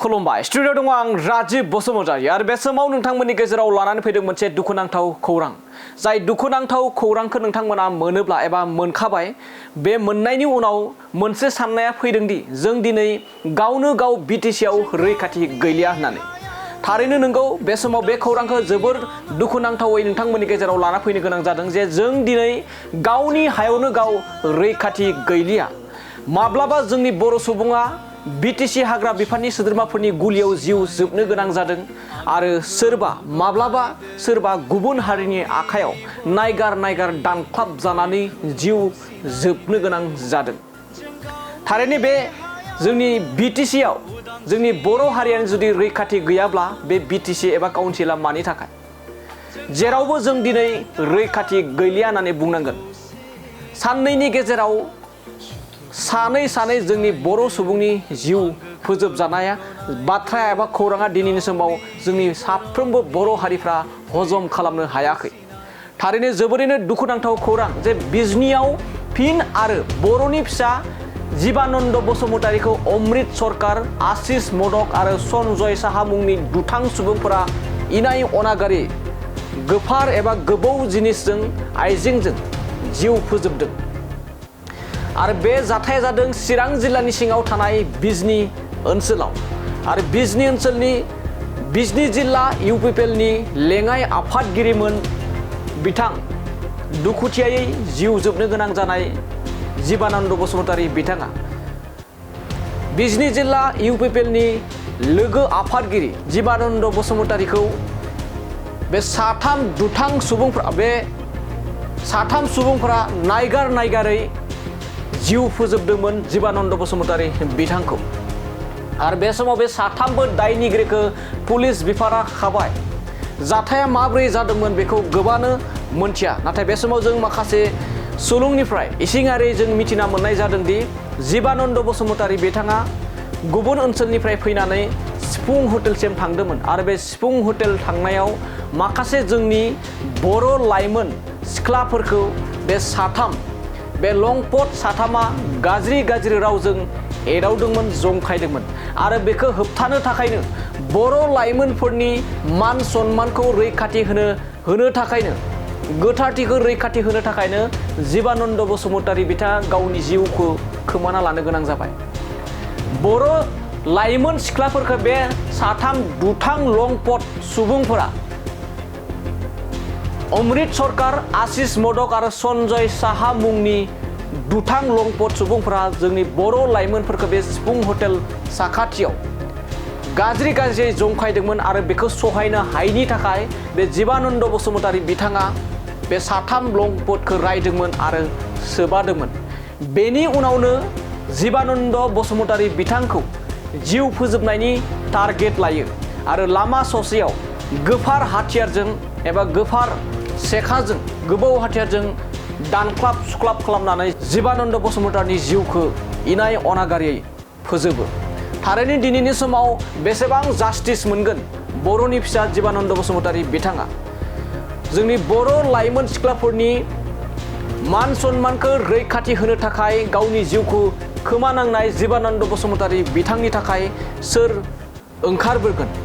खुलुमबाय स्टुडिअ दङ आं राजीब बसुमतारी आरो बे समाव नोंथांमोननि गेजेराव लानानै फैदों मोनसे दुखुनांथाव खौरां जाय दुखुनांथाव खौरांखौ नोंथांमोना मोनोब्ला एबा मोनखाबाय बे मोननायनि उनाव मोनसे साननाया फैदोंदि जों दिनै गावनो गाव बिटिसि आव रैखाथि गैलिया होननानै थारैनो नंगौ बे समाव बे खौरांखौ जोबोर दुखुनांथावै नोंथांमोननि गेजेराव लाना फैनो गोनां जादों जे जों दिनै गावनि हायावनो गाव रैखाथि गैलिया माब्लाबा जोंनि बर' सुबुङा बिटिसि हाग्रा बिफाननि सोद्रोमाफोरनि गुलियाव जिउ जोबनो गोनां जादों आरो माब्लाबा सोरबा गुबुन हारिनि आखायाव नायगार दानख्लाब जानानै जिउ जोबनो गोनां जादों थारैनो बे जोंनि बिटिसि आव जोंनि बर' हारियानो जुदि रैखाथि गैयाब्ला बे बिटिसि एबा काउन्सिला मानि थाखाय जेरावबो जों दिनै रैखाथि गैलिया होननानै बुंनांगोन साननैनि गेजेराव सानै जोंनि बर' सुबुंनि जिउ फोजोबजानाया बाथ्राया एबा खौराङा दिनैनि समाव जोंनि साफ्रोमबो बर' हारिफ्रा हजम खालामनो हायाखै थारैनो जोबोरैनो दुखुनांथाव खौरां जे बिजनियाव फिन आरो बर'नि फिसा जीबानन्द बसुमतारीखौ अमृत सरकार आशिष मदक आरो सनजय साहा मुंनि दुथां सुबुंफोरा इनाय अनागारि गोफार एबा गोबौ जिनिसजों आइजेंजों जिउ फोजोबदों आरो बे जाथाया जादों चिरां जिल्लानि सिङाव थानाय बिजनी ओनसोलाव आरो बिजनी ओनसोलनि बिजनी जिल्ला इउपिपिएलनि लेङाइ आफादगिरिमोन बिथां दुखुथियायै जिउ जोबनो गोनां जानाय जीबानन्द बसुमतारी बिथाङा बिजनी जिल्ला इउपिपिएलनि लोगो आफादगिरि जीबानन्द बसुमतारीखौ बे साथाम दुथां सुबुंफोरा नायगारै जिउ फोजोबदोंमोन जीबानन्द बसुमतारी बिथांखौ आरो बे समाव बे साथामबो दायनिगिरिखौ पुलिस बिफाना खाबाय जाथाया माबोरै जादोंमोन बेखौ गोबानो मोनथिया नाथाय बे समाव जों माखासे सुलुंनिफ्राय इसिङारि जों मिथिना मोननाय जादोंदि जीबानन्द बसुमतारी बिथाङा गुबुन ओनसोलनिफ्राय फैनानै सिफुं हटेलसिम थांदोंमोन आरो बे सिफुं हटेल थांनायाव माखासे जोंनि बर' लाइमोन सिख्लाफोरखौ बे लंपट साथामा गाज्रि रावजों एदावदोंमोन जंखायदोंमोन आरो बेखौ होबथानो थाखायनो बर' लाइमोनफोरनि मान सन्मानखौ रैखाथि होनो थाखायनो गोथारथिखौ रैखाथि होनो थाखायनो जीबानन्द बसुमतारी बिथाङा गावनि जिउखौ खोमाना लानो गोनां जाबाय बर' लाइमोन सिख्लाफोरखौ बे साथाम दुथां लंपट सुबुंफोरा अमृत सरकार आशिष मदक आरो सनजय साहा मुंनि दुथां लंपट सुबुंफोरा जोंनि बर' लाइमोनफोरखौ बे सिफुं हटेल साखाथियाव गाज्रि जंखायदोंमोन आरो बेखौ सहायनो हायैनि थाखाय बे जीबानन्द बसुमतारी बिथाङा बे साथाम लंपटखौ रायदोंमोन आरो सोबादोंमोन बेनि उनावनो जीबानन्द बसुमतारी बिथांखौ जिउ फोजोबनायनि टारगेट लायो आरो लामा ससेयाव गोफार हाथियारजों एबा गोफार सेखाजों गोबौ हाथियारजों दानख्लाब सुख्लाब खालामनानै जीबानन्द बसुमतारीनि जिउखौ इनाय अनागारियै फोजोबो थारैनो दिनैनि समाव बेसेबां जास्टिस मोनगोन बर'नि फिसा जीबानन्द बसुमतारी बिथाङा जोंनि बर' लाइमोन सिख्लाफोरनि मान सन्मानखौ रैखाथि होनो थाखाय गावनि जिउखौ खोमानांनाय जीबानन्द बसुमतारी बिथांनि थाखाय सोर ओंखारबोगोन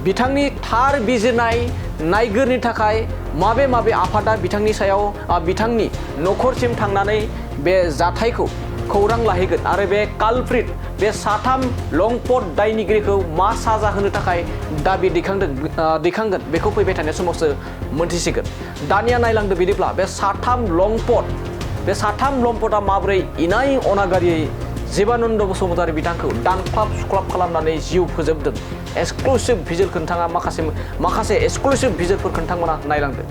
बिथांनि थार बिजिरनाय नायगिरनो थाखाय माबे आफादा बिथांनि सायाव बिथांनि नखरसिम थांनानै बे जाथायखौ खौरां लाहैगोन आरो बे कालप्रिट बे साथाम लंपट दायनिगिरिखौ मा साजा होनो थाखाय दाबि दैखांगोन बेखौ फैबाय थानाय समावसो मोनथिसिगोन दानिया नायलांदो बिदिब्ला बे साथाम लंपटआ माबोरै इनाय अनागारियै जीबानन्द बसुमतारी बिथांखौ दानख्लाब सुख्लाब खालामनानै जिउ फोजोबदों एक्सक्लुसिभ भिजुअलखौ नोंथाङा माखासे एक्सक्लुसिभ भिजुअलफोरखौ नोंथांमोना नायलांदो